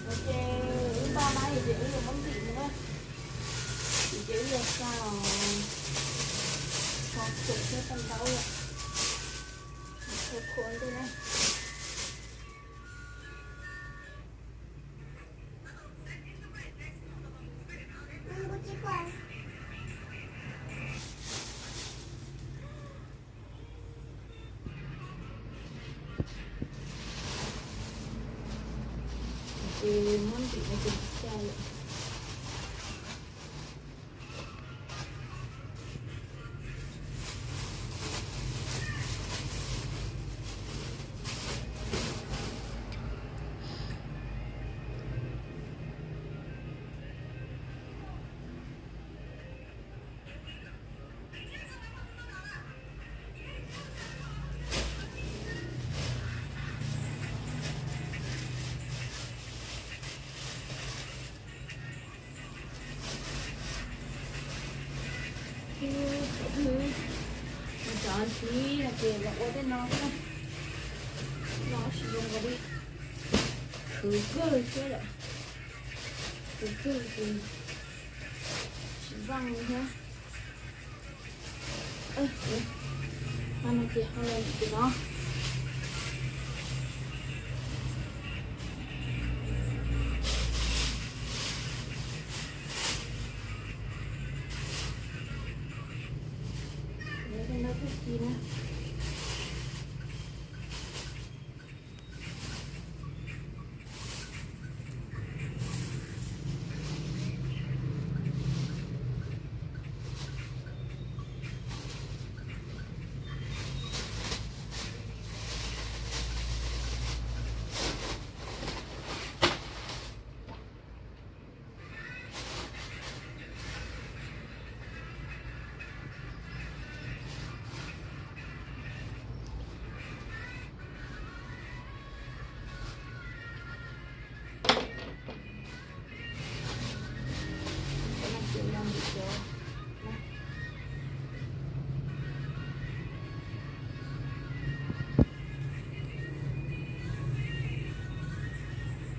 Ces wb npaj na ces wb yuav muab ntim mus na. Ces wb yuav xa os, tso khuam thiab tau ntaub lawm, tso khuam ntej na. Ces muab ntim no ces xa lawm. Cov nthiv no ces los ua tej no xwb, no tsis zoo nkaus li, khwv kawg thiab lawm, khwv kawg ces tsis npaj li thiab. Ho no ces ho los tim no. Nab kuj ci na.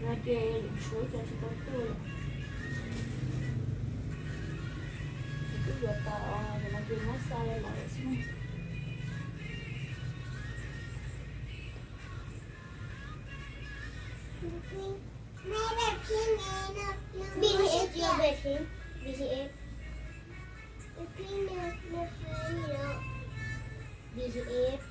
No ces suav cov tsis tau tuaj lawm. Ces twb yuav tas os, no ces muab xa los lawm xwb. B T S, B T S, B T S. B T S, B T S, B T S.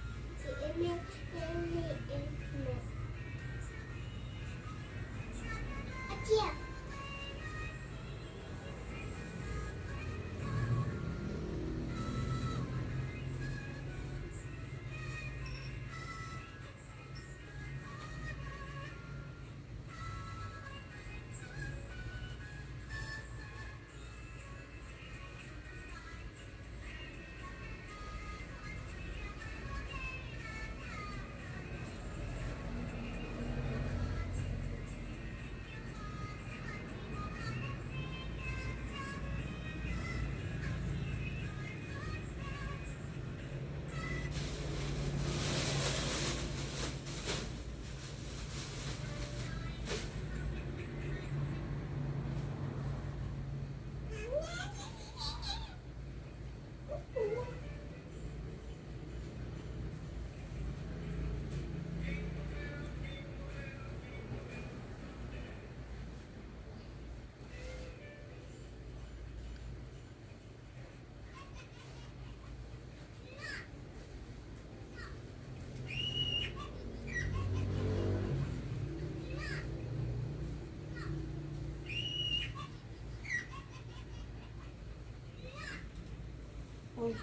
Ui,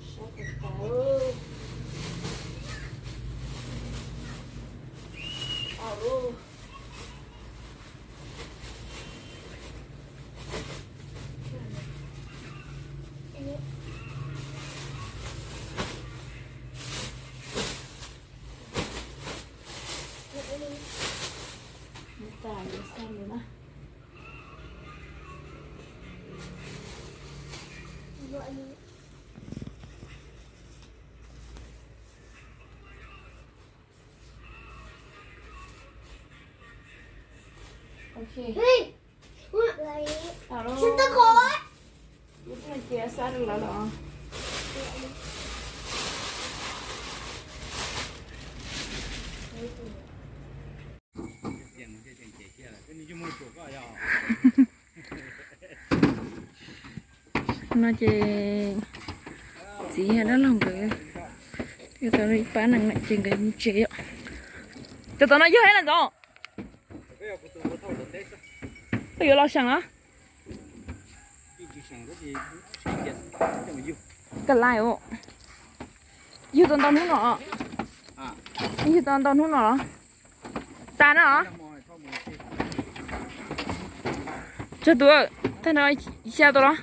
sab tag tag. Au. Nws tas yuav xa lawm na. Cia xa rau lawv los. No ces txiv yog dab laug nkawd, tau ib pab nees na ces nkawd mus tsev os. Cov tom no yog ib leej ntxov. Koj yuav los seem los? Ka lai, yug tau ntau hnub no. Yug tau ntau hnub no los? Tas na os. Tsawg tus? Tag no xya tus los?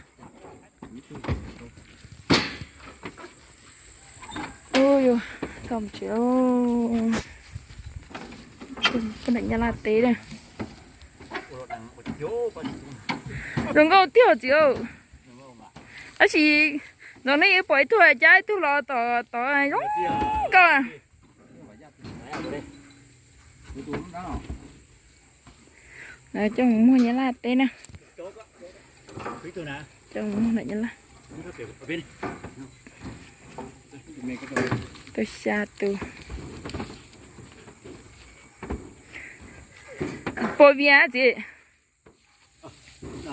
Ub, yus tau mus tsev. Poj niam Nyab Laj teb na. Zoo nkauj tiag txiv. Tab sis ntxov nej yuav pom ib tug cab ib tug los tom, tom zoo nkauj. Coj mus muag Nyab Laj teb na. Coj mus muag ntawm Nyab Laj. Tau xya tus. Puas vias txiv?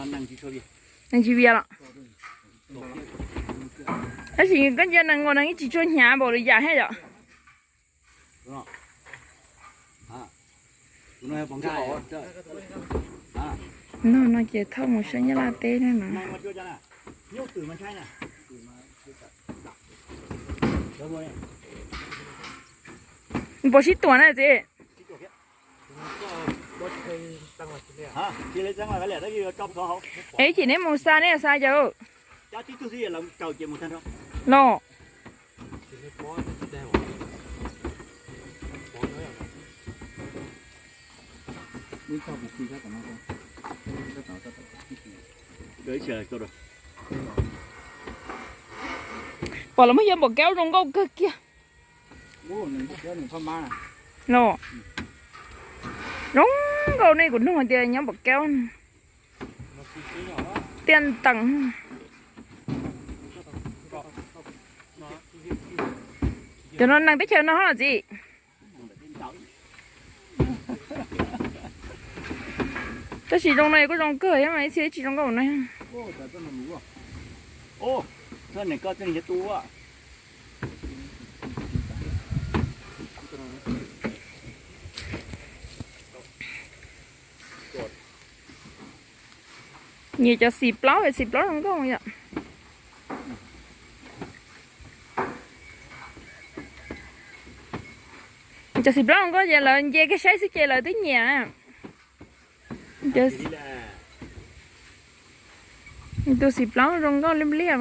Neeg tsis vias los? Tab sis koj cia neeg ua neeg tsis tshua hnyav npaum li yam thiab yom. No no ces thauj mus saib Nyab Laj teb ne no. Puas sib tuam na txiv? Es ib chim neb mus xa neb xa cas los? Pom los muab yog npaum kab zoo nkauj kawg kiag. Los zoo nkauj ne, kuv nug hais tias nyob npaum kab. Tiaj ntees. Cov no neeg teb chaws no los txiv? Tab sis zoo no kuj zoo kawg thiab mas ib txhia tsis zoo nkauj no. Nyiam cov xim plaub, xim plaub zoo nkauj yom. Cov xim plaub zoo nkauj ces lawv nce kiag saib xwb ces lawv twb nyiam. Tus xim plaub zoo nkauj liab liab,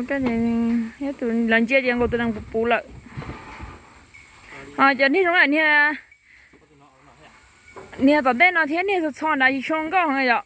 lawv ntsia ces nkaus tus nees puv puv lawm. Cov niag zoo niag tom ntej no thiab niag txho txho nrad tsis tshua zoo nkauj heev yom.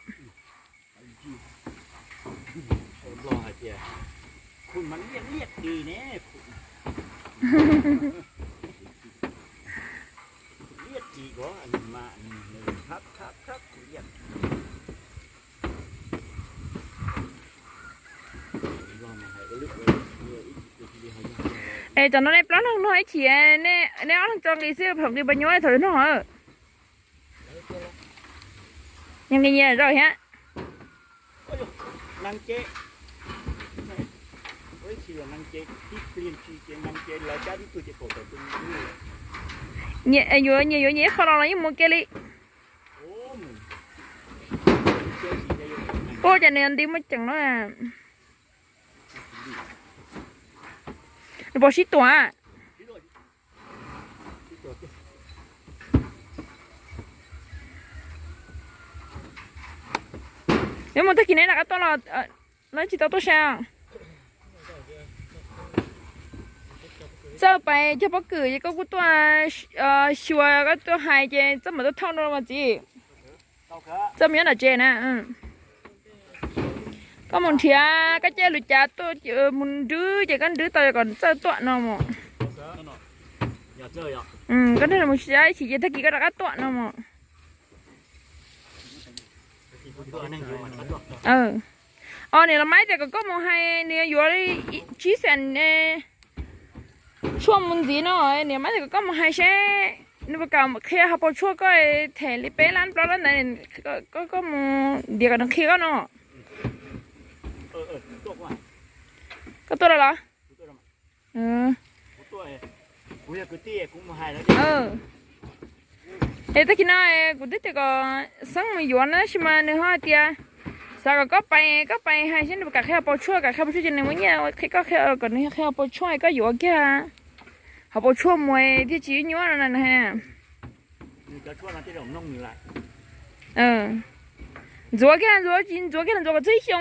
Es tam no nej plaub leeg noj ib chim, nej ob leeg tso nqi xwb, pom nqi puas nyuaj thaum noj. Nqi nyias zaum thiab. Yuav nyias yuav nyias ib qho los los yeej mus kiag li. Ua cas nws nti muaj ceem no. Nws puas sib tuam? Neb mus tag kis neb rov qab tuaj los, lawv tsis tau tuaj saib. Txawj pais cog pob kws ces koj kuj tuaj xyuas, koj tuaj hais ces txawj mam tuaj thauj rau mas txiv. Txawj mus nyob nram tsev na. Koj mus nrhiav koj caij lus cav tuaj, mus nrwb ces koj nrwb tau kom txawj tuaj no mos. Koj mus saib ib chim ces tag kis koj rov qab tuaj no mos. Os, niam laus Maiv tias kom koj mus hais nws yuav tsib xees tshuaj mus ntxiv no, niam laus Maiv tias kom koj mus hais seb nws puas kam qhia hauv paus tshuaj koj them li peb lab plaub lab ntawd, koj mus ntiav kom nws qhia koj no. Koj tuaj lawm los? Es tag kis no kuv twb tias kom Xeeb mus yuav na, tab sis mas nws ho hais tias xav kom koj pais, koj pais hais seb nws puas kam qhia hauv paus tshuaj, kam qhia paus tshuaj ces nws muab nyiaj qhia koj, qhia kom nws qhia hauv paus tshuaj, koj yuav kiag hauv paus tshuaj mus thiaj tsis nyuaj no na. Ntxuav kiag, ntxuav, ntxuav kiag los ntxuav kom txog ib xyoo.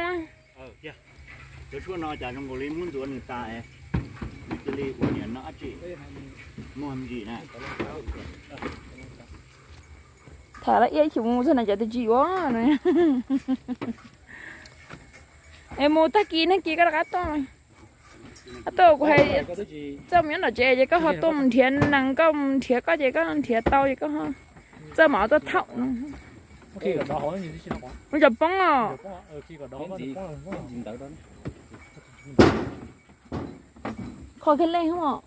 Tham lawm ib chim mus txog na cov twb tsis yuav. Es mus tag kis nag kis koj rov qab tuaj. Koj tuaj kuv hais txawj mus nyob nram tsev ces koj ho tuaj mus nrhiav nees, koj mus nrhiav koj ces koj nrhiav tau ces koj txawj mam tuaj thaum no. Ua cov poob os. Kho kiag lej os.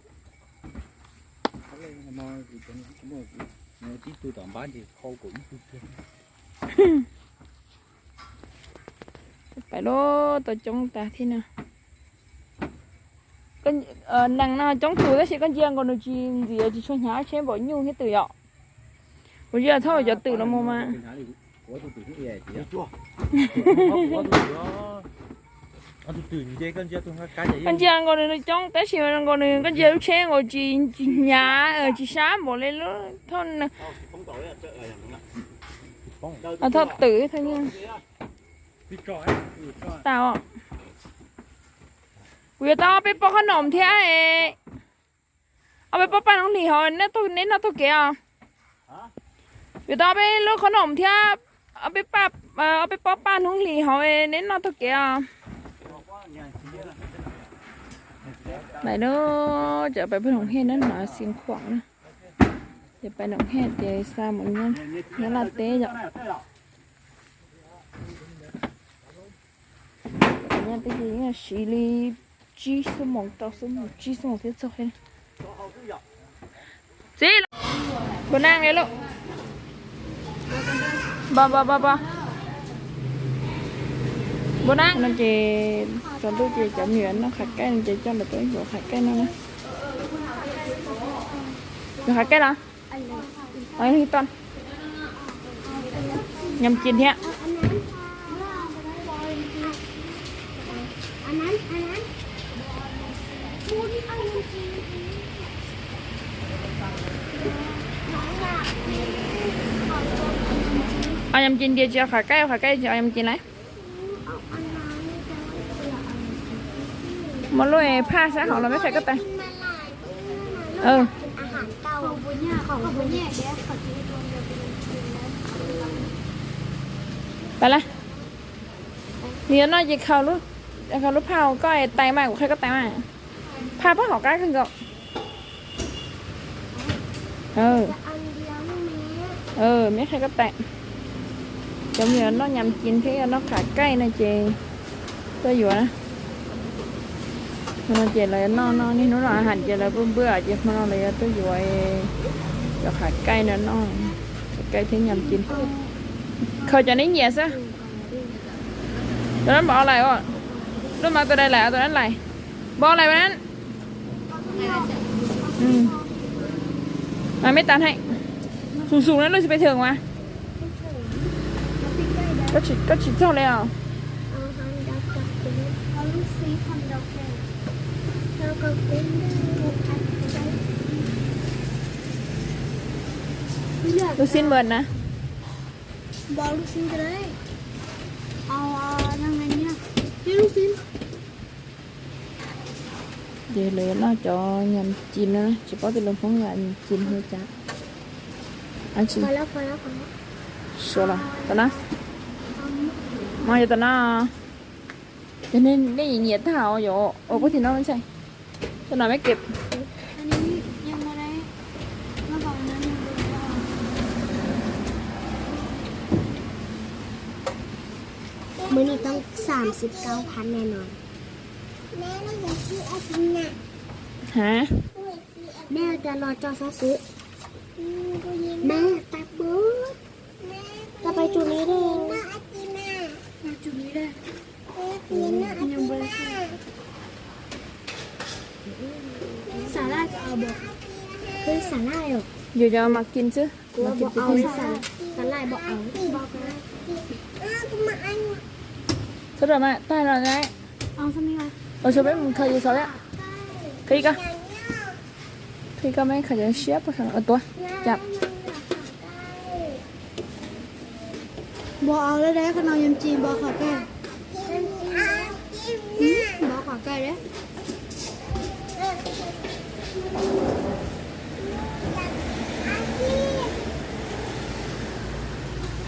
Pais lub tau coob tas thiab no. Nees no coob tus tab sis koj ntsia nkaus nws tsis ntxiv, tsis tshua hnyav, tsheb npaum nyuj thiab twm yom. Kuv ntsia thaum cov twm no mus mas. Koj ntsia nkaus nws coob tab sis nkaus nws, koj ntsia lub tsheb nkaus tsis, tsis hnyav, tsis sab npaum li lub thauj, thauj twm thauj nyuj. Tas os. Kuv yuav tau ob peb pob qhob noom thiab. Ob peb pob paj hloov hlis hauv, neb noj taug kev os. Yuav tau ob peb lub qhob noom thiab ob peb pob paj hloov hlis hauv, neb noj taug kev os. Pais lub, cov pais paj hloov hej na, no xi khuam na. Ces pais hloov hej ces xa mus nyob Nyab Laj teb yom. Nyab Laj teb ces siv li tsib xuab moos, rau xuab moos, tsib xuab moos thiab txog. Txiv, npua naj li lawm. Npua naj no ces tsaus ntuj ces cov me nyuam noj qhov kaij no ces coj lawv tuaj yuav qhov kaij no na. Yuav qhov kaij los? Nyam cin thiab. Os, nyam cin tias tsis qhov kaij, qhov kaij tsis os, nyam cin lawm. Muaj lub phaj sab hauv los meb qhia koj tais. Pab lab, nws yuav noj ces khaws lub phaj hauv koj tais mas, kuv qhia koj tais mas. Phaj pob hauv qab kawg nkaus. Meb qhia koj tais. Cov me nyuam noj nyam cin thiab yuav noj qhov kaij no ces tuaj yuav na. Hmo no ces lawv noj noj niaj hnub no a has ces lawv pw npwj ces hmo no lawv yuav tuaj yuav cov qhov kaij no noj, qhov kaij thiab nyam cin. Khaws cov neb nyiam xwb. Tus nab npam lais, lub mas tus dai lais, tus nab lais. Npam lais mas. Mas meb tas heej. Xum xum na lub xi pes thwm mas. Koj tsis txog li os. Lub xib npam na. Ces lawv noj cov nyam cin no, tsis paub tias lus Hmoob yam cin li cas. Ab tsi, suav los tom no, mas yog tom no. Ces nej nyiam tag os, yuav ua puab tim no ntshai. Tom no meb kev. Mới này tốn sáu mươi sáu tháng này rồi. Hả? Nè, cho lo cho xóa xíu. Má, tao bớt. Tao phải chụp này đây. Tao chụp này đây. Xà lách, ờ, bò. Cái xà lách rồi. Dù cho mà kinh chứ. Mà kinh chứ. Xà lách bò ống. Sắp rồi mà, tay rồi đấy. Ờ, sao mình Ôi, sao bếp mình khơi gì sao đấy? Khơi đi con. Khơi con mấy khơi siap có sao. Ơ, tua. Chậm. Bò ống đấy đấy, con nào nhầm chìm bò khỏi cây. Bò khỏi cây đấy.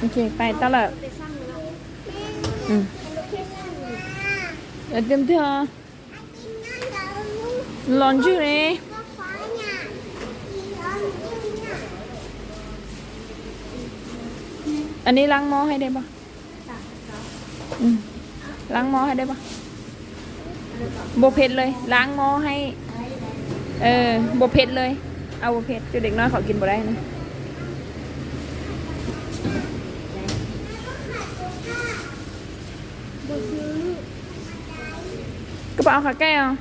Ok, pais tau lawm. Tiag tiag. Los ntswg ne. Anw ni lab mob hais deb pab. Lab mob hais deb pab. Npau phem lawm, lab mob hais. Npau phem lawm. Npau phem, cov ntawm no qhov kis npau dais na. Koj puas au qhov kaij os?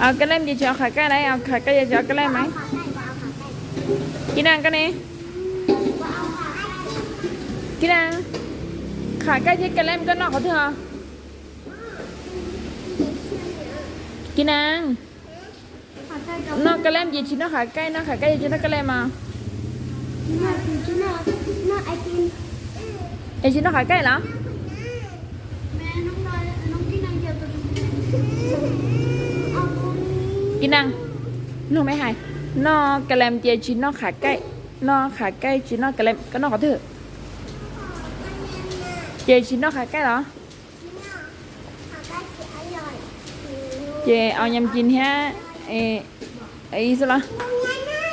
Au kaij lem ces tsis au qhov kaij lauj, au qhov kaij ces tsis au kaij lem mas. Kib Naj koj ne? Kib Naj, qhov kaij thiab kaij lem koj noj qhov twg os? Kib Naj, noj kaij lem ces tsis noj qhov kaij, noj qhov kaij ces tsis noj kaij lem mas. Es tsis noj qhov kaij los? Kib Naj, nug mej hais, noj kaij lem ces tsis noj qhov kaij, noj qhov kaij tsis noj kaij lem, koj noj qhov twg? Ces tsis noj qhov kaij los? Ces au nyam cin thiab ib xwb los?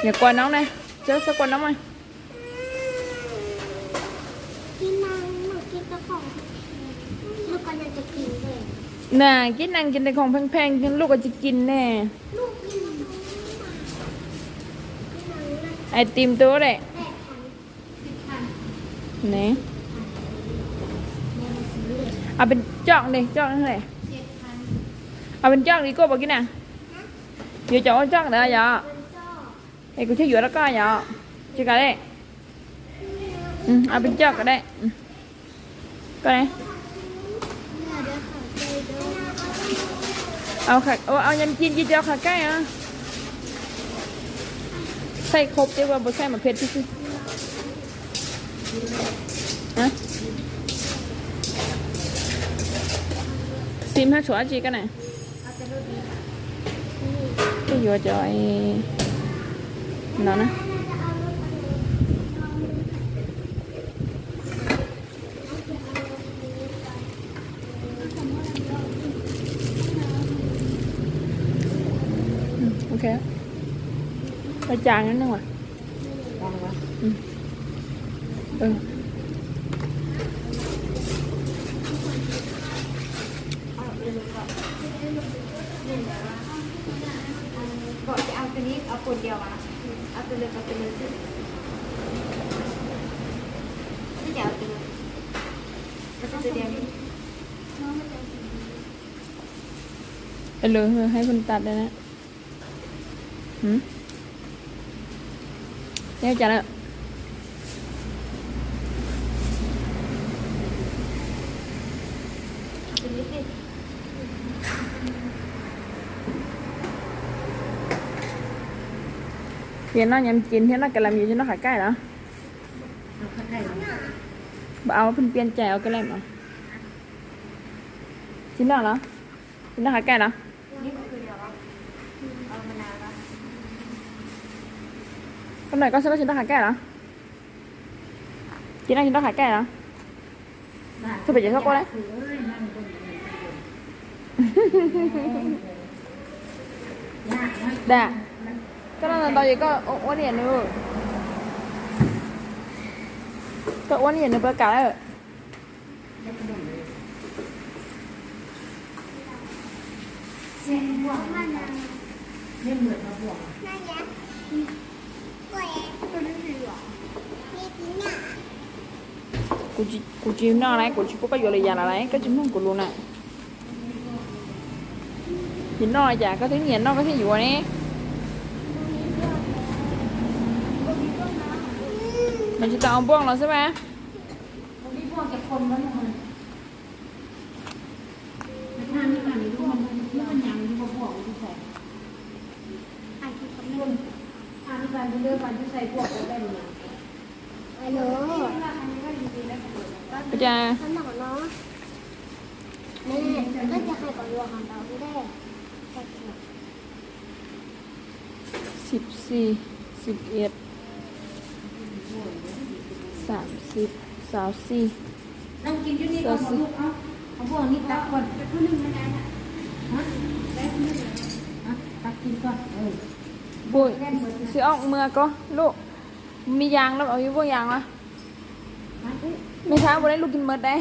Yog kua noob na, txhob kua noob mas. Na, Kib Naj cin tais khoom pheej pheej, luj ko tsis cin ne. Ai tim tu de. Ne. Au pes coj li, coj li. Au pes coj li koj puas Kib Naj? Yuav cov ua coj ntawd yom? Es kuv thiaj yuav rau koj yom? Tsis kam li. Au pes coj kom dai. Koj ne? Au nyam cin ces tsis au qhov kaij os. Xaij khob teb ua puas xaij mas phem tib si. Xim hab tshuav dab tsi koj na? Twb yuav cov no na. Ok. Ua cas no ne? Lwm hais phone tas dai na. Nyob cas lawm? Yog noj nyam cin thiab noj kaij lem yus tsis noj qhov kaij los? Au pheej piam cai au kaij lem os. Tsis noj los? Tsis noj qhov kaij los? Koj noj koj xwb, koj tsis noj qhov kaij los? Tsis noj, tsis noj qhov kaij los? Txhob pem ces txhob quaj li. Dam, koj noj ntau ntau ces koj ua niam nws, koj ua niam nws puas kam lawm? Kuv tsis noj na, kuv tsis pub koj yuav lwm yam lawm, koj tsis mloog kuv lus na. Tsis noj li cas, koj twb nyiam noj koj thiaj yuav ne. Mas tsis tau ua npoj los xwb mas. Ua cas? Sib xis, sib ib, xaam xib, xaus xis, xaus xis. Pum, xib ob mưa có lub, mi yang lub, mi vuông yang lub. Mej thaab ua lub kis mawm dai.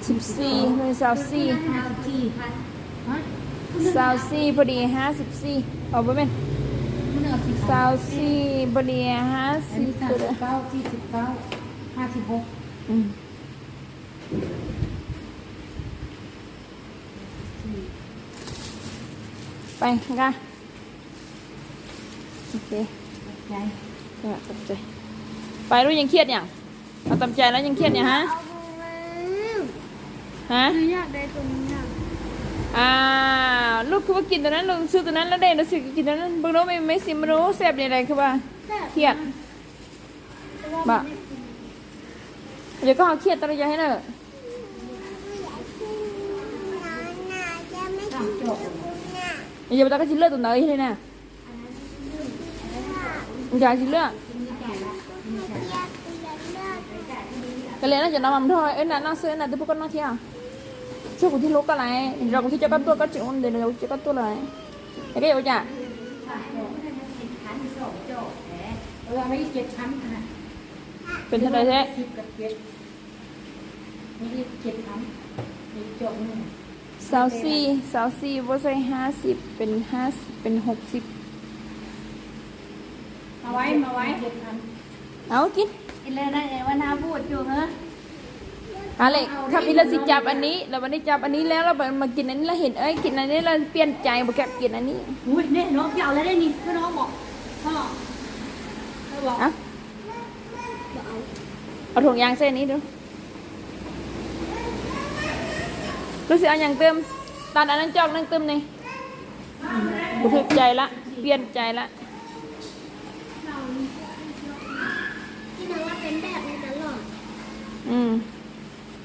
Sib xis, xaus xis. Xaus xis pua dis hab sib xis. Xaus xis pua dis hab sib. Pais nqa. Pais lub yeej khiaj niam. Tau tam cai lub yeej khiaj niam hab. Hab, lub kws puab kis ntawm nab, lub xwb tus nab, lub dej ntawd xwb kis ntawm nab, npawg nub, mej xis npawg nub xeb li lawm kws puab khiaj. Yog koj ho khiaj tau li yog thiab na. Yog puas tas koj tsis lwaj tus ntawd li na. Cas tsis lwaj? Kav liam no, cov no mas nrog wb nam noj xwb, wb nam twb pub koj noj thiab. Tsuag kuv thiaj hlub koj lawm, zog kuv thiaj coj koj tuaj, koj tseem ua ntawd los kuv coj koj tuaj lawm. Es koj yuav ua cas? Pes thawj thiab? Xaus xis, xaus xis, puab xaib hab xis, pes hab xis, pes hauv xis. Au, kis. Hab lem, thaum ib lawv tsis cav anib, lawv mam li cav anib lawm, lawv mam kis anib, lawv hem kis anib, lawv piaj cai puas kam kis anib. Au, thùng yang xeb anib dua. Lub xim au yang twm, tas dab neeg coj neeg twm ne. Kuv thwm cai lawm, piaj cai lawm.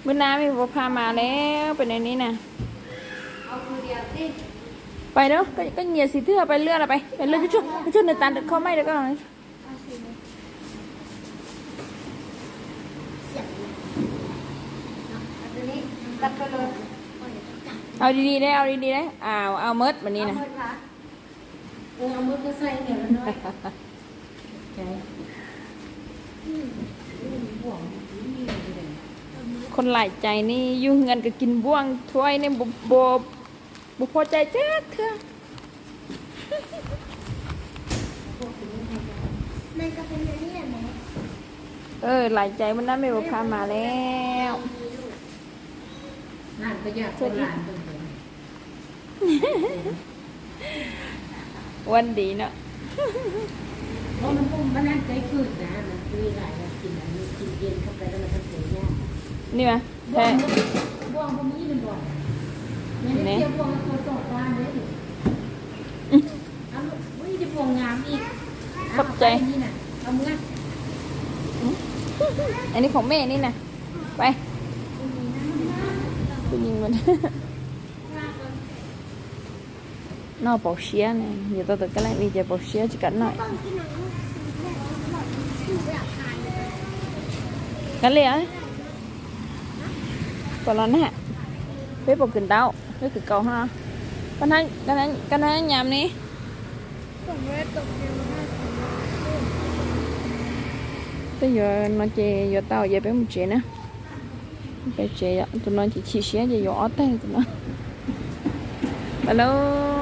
Bwb nab mej puas pha mas lawm pem no ne na. Pais lauj, koj nyiam xim twg pais lwaj los pais, pais lwaj, tsuag nws tas ntawm kho maij rau koj. Au di di deb, au di di deb, au mawb mas ni na. Khon laim cai ne, yug nkas kis npuaj thuab ne, npuaj phob cai cag thwb. Laim cai mas nab mej puas pha mas lawm. Ua ntiv no. Ni mas, ne. Khov cai. Anib khoom mej ni na. Pais. Noj paus siab ne, yuav tau tawm kab laim vim ces paus siab tsis kam noj. Kav liam, pom los na, peb puas kws ntau, peb kws kaus no. Koj nab nyam ni. Peb yuav no ces yuav tau ces peb mus tsev na. Peb tsev, tus no ces chim siab ces yuav ob teg tus no. Pais lauj.